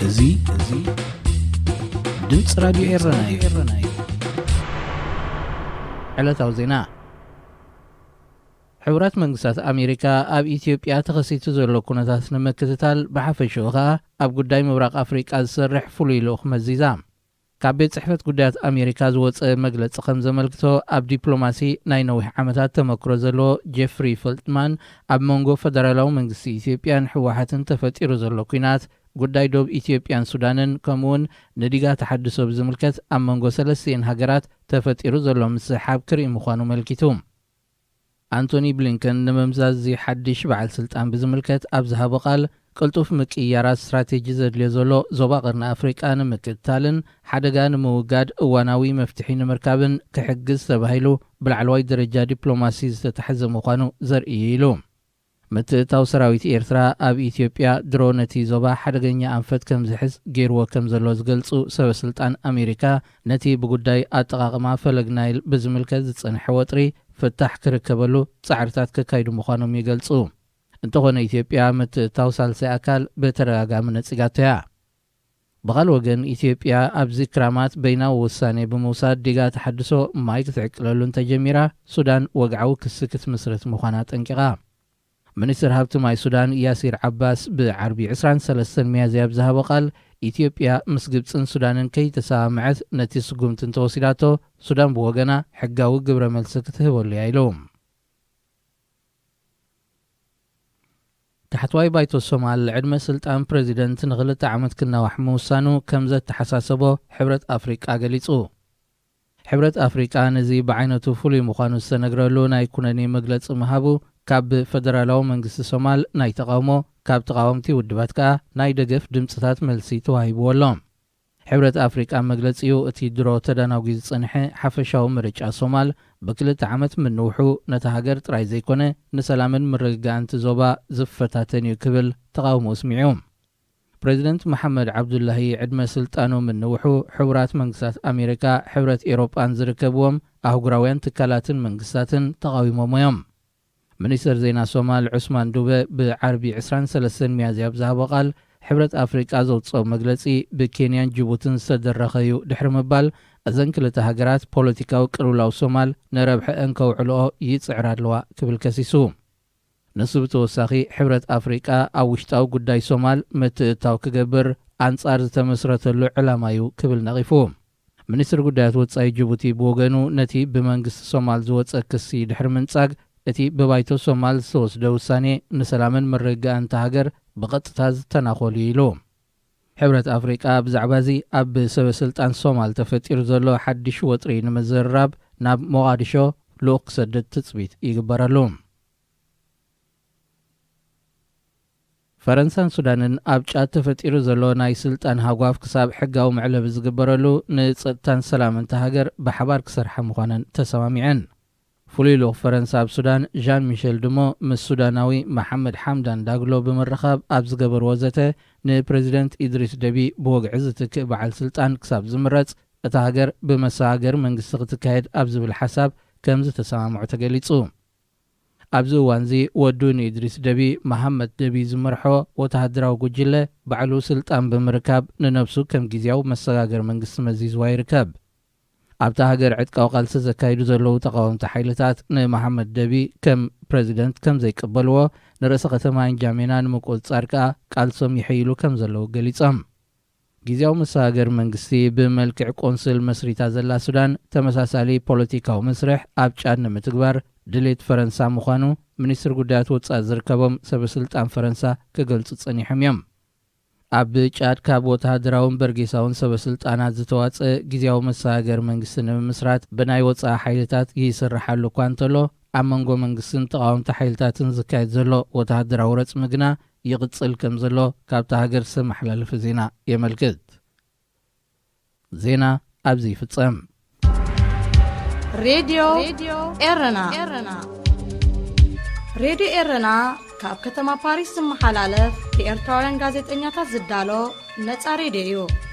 እዚ እዚ ድምፂ ራድዮ ኤረና እዩ። ዕለታዊ ዜና። ሕቡራት መንግስታት ኣሜሪካ ኣብ ኢትዮጵያ ተኸሲቱ ዘሎ ኩነታት ንምክትታል፣ ብሓፈሽኡ ኸኣ ኣብ ጉዳይ ምብራቕ ኣፍሪቃ ዝሰርሕ ፍሉይ ልኡኽ መዚዛ። ካብ ቤት ጽሕፈት ጉዳያት ኣሜሪካ ዝወጸ መግለጺ ከም ዘመልክቶ፣ ኣብ ዲፕሎማሲ ናይ ነዊሕ ዓመታት ተመክሮ ዘለዎ ጄፍሪ ፈልትማን፣ ኣብ መንጎ ፈደራላዊ መንግስቲ ኢትዮጵያን ህወሓትን ተፈጢሩ ዘሎ ኲናት፣ ጉዳይ ዶብ ኢትዮጵያን ሱዳንን፣ ከምኡውን ንዲጋ ተሓድሶ ብዝምልከት ኣብ መንጎ ሰለስቲኤን ሃገራት ተፈጢሩ ዘሎ ምስሕሓብ ክርኢ ምዃኑ መልኪቱ። ኣንቶኒ ብሊንከን ንመምዛዚ ሓድሽ በዓል ስልጣን ብዝምልከት ኣብ ዝሃቦ ቃል፣ ቅልጡፍ ምቅይያራት ስትራቴጂ ዘድልዮ ዘሎ ዞባ ቀርኒ ኣፍሪቃ ንምክትታልን ሓደጋ ንምውጋድ እዋናዊ መፍትሒ ንምርካብን ክሕግዝ ተባሂሉ ብላዕለዋይ ደረጃ ዲፕሎማሲ ዝተታሕዘ ምዃኑ ዘርኢ እዩ ኢሉ። ምትእታው ሰራዊት ኤርትራ ኣብ ኢትዮጵያ ድሮ ነቲ ዞባ ሓደገኛ ኣንፈት ከም ዝሕዝ ገይርዎ ከም ዘሎ ዝገልጹ ሰበ ስልጣን ኣሜሪካ፣ ነቲ ብጉዳይ ኣጠቓቕማ ፈለግ ናይል ብዝምልከት ዝጸንሐ ወጥሪ ፍታሕ ክርከበሉ ጻዕርታት ከካይዱ ምዃኖም ይገልጹ። እንተኾነ ኢትዮጵያ ምትእታው ሳልሳይ ኣካል ብተደጋጋሚ ነጺጋቶ እያ። ብኻልእ ወገን፣ ኢትዮጵያ ኣብዚ ክራማት በይናዊ ውሳኔ ብምውሳድ ዲጋ ተሓድሶ ማይ ክትዕቅለሉ እንተጀሚራ፣ ሱዳን ወግዓዊ ክሲ ክትምስርት ምዃና ኣጠንቂቓ። ሚኒስትር ሃብቲ ማይ ሱዳን ያሲር ዓባስ ብዓርቢ ዕስራን ሰለስተን ሚያዝያ ኣብ ዝሃቦ ቃል፣ ኢትዮጵያ ምስ ግብጽን ሱዳንን ከይተሰማምዐት ነቲ ስጉምቲ እንተወሲዳቶ፣ ሱዳን ብወገና ሕጋዊ ግብረ መልሲ ክትህበሉ እያ ኢሉ። ታሕተዋይ ባይቶ ሶማል ዕድመ ስልጣን ፕሬዚደንት ንኽልተ ዓመት ክናዋሕ ምውሳኑ ከም ዘተሓሳሰቦ ሕብረት ኣፍሪቃ ገሊጹ። ሕብረት ኣፍሪቃ ነዚ ብዓይነቱ ፍሉይ ምዃኑ ዝተነግረሉ ናይ ኩነኔ መግለጺ ምሃቡ፣ ካብ ፈደራላዊ መንግስቲ ሶማል ናይ ተቓውሞ፣ ካብ ተቓወምቲ ውድባት ከኣ ናይ ደገፍ ድምጽታት መልሲ ተዋሂብዎ ኣሎ። ሕብረት ኣፍሪቃ መግለጺኡ፣ እቲ ድሮ ተዳናጒ ዝጸንሐ ሓፈሻዊ ምርጫ ሶማል ብክልተ ዓመት ምንውሑ፣ ነታ ሃገር ጥራይ ዘይኮነ፣ ንሰላምን ምርግጋእን እቲ ዞባ ዝፈታተን እዩ ክብል ተቓውሞ ኣስሚዑ። ፕሬዚደንት መሓመድ ዓብዱላሂ ዕድመ ስልጣኑ ምንውሑ፣ ሕቡራት መንግስታት ኣሜሪካ፣ ሕብረት ኤውሮጳን ዝርከብዎም ኣህጉራውያን ትካላትን መንግስታትን ተቓዊሞም እዮም። ሚኒስተር ዜና ሶማል ዑስማን ዱበ ብዓርቢ ዕስራን ሰለስተን ሚያዝያ ኣብ ዝሃቦ ቃል፣ ሕብረት ኣፍሪቃ ዘውጽኦ መግለጺ ብኬንያን ጅቡትን ዝተደረኸ እዩ ድሕሪ ምባል፣ እዘን ክልተ ሃገራት ፖለቲካዊ ቅልውላው ሶማል ንረብሐአን ከውዕልኦ ይጽዕራ ኣለዋ ክብል ከሲሱ። ንሱ ብተወሳኺ፣ ሕብረት ኣፍሪቃ ኣብ ውሽጣዊ ጉዳይ ሶማል ምትእትታው ክገብር ኣንጻር ዝተመስረተሉ ዕላማ እዩ ክብል ነቒፉ። ሚኒስትሪ ጉዳያት ወጻኢ ጅቡቲ ብወገኑ፣ ነቲ ብመንግስቲ ሶማል ዝወጸ ክሲ ድሕሪ ምንጻግ፣ እቲ ብባይቶ ሶማል ዝተወስደ ውሳኔ ንሰላምን ምርግጋእን እታ ሃገር ብቐጥታ ዝተናኾል እዩ ኢሉ። ሕብረት ኣፍሪቃ ብዛዕባ እዚ ኣብ ሰበ ስልጣን ሶማል ተፈጢሩ ዘሎ ሓድሽ ወጥሪ ንምዝርራብ ናብ ሞቓዲሾ ልኡኽ ክሰድድ ትጽቢት ይግበረሉ። ፈረንሳን ሱዳንን ኣብ ጫድ ተፈጢሩ ዘሎ ናይ ስልጣን ሃጓፍ ክሳብ ሕጋዊ መዕለቢ ዝግበረሉ፣ ንጸጥታን ሰላምን እታ ሃገር ብሓባር ክሰርሓ ምዃነን ተሰማሚዐን። ፍሉይ ልኡኽ ፈረንሳ ኣብ ሱዳን ዣን ሚሸል ድሞ ምስ ሱዳናዊ መሓመድ ሓምዳን ዳግሎ ብምርኻብ ኣብ ዝገበርዎ ዘተ፣ ንፕሬዚደንት ኢድሪስ ደቢ ብወግዒ ዝትክእ በዓል ስልጣን ክሳብ ዝምረጽ፣ እታ ሃገር ብመሰጋገሪ መንግስቲ ክትካየድ ኣብ ዝብል ሓሳብ ከም ዝተሰማምዑ ተገሊጹ። ኣብዚ እዋንዚ ወዱ ንኢድሪስ ደቢ፣ መሃመድ ደቢ ዝመርሖ ወተሃደራዊ ጉጅለ፣ ባዕሉ ስልጣን ብምርካብ ንነብሱ ከም ግዝያዊ መሰጋገሪ መንግስቲ መዚዝዋ ይርከብ። ኣብታ ሃገር ዕጥቃዊ ቃልሲ ዘካይዱ ዘለዉ ተቓወምቲ ሓይልታት ንመሃመድ ደቢ ከም ፕረዚደንት ከም ዘይቅበልዎ፣ ንርእሰ ከተማ እንጃሜና ንምቁጽጻር ከኣ ቃልሶም ይሕይሉ ከም ዘለዉ ገሊጾም። ግዝያዊ መሰጋገሪ መንግስቲ ብመልክዕ ቆንስል መስሪታ ዘላ ሱዳን፣ ተመሳሳሊ ፖለቲካዊ መስርሕ ኣብ ጫድ ንምትግባር ድሌት ፈረንሳ ምዃኑ ሚኒስትሪ ጉዳያት ወጻኢ ዝርከቦም ሰበ ስልጣን ፈረንሳ ክገልጹ ጸኒሖም እዮም። ኣብ ጫድ ካብ ወተሃደራውን በርጌሳውን ሰበ ስልጣናት ዝተዋጸ ግዝያዊ መሰጋገሪ መንግስቲ ንምምስራት ብናይ ወጻኢ ሓይልታት ይስርሓሉ እኳ እንተሎ፣ ኣብ መንጎ መንግስትን ተቓወምቲ ሓይልታትን ዝካየድ ዘሎ ወተሃደራዊ ረጽሚ ግና ይቕጽል ከም ዘሎ ካብታ ሃገር ዝተመሓላለፈ ዜና የመልክት። ዜና ኣብዚ ይፍጸም። ሬድዮ ኤረና። ሬድዮ ኤረና ካብ ከተማ ፓሪስ ዝመሓላለፍ ብኤርትራውያን ጋዜጠኛታት ዝዳሎ ነጻ ሬድዮ እዩ።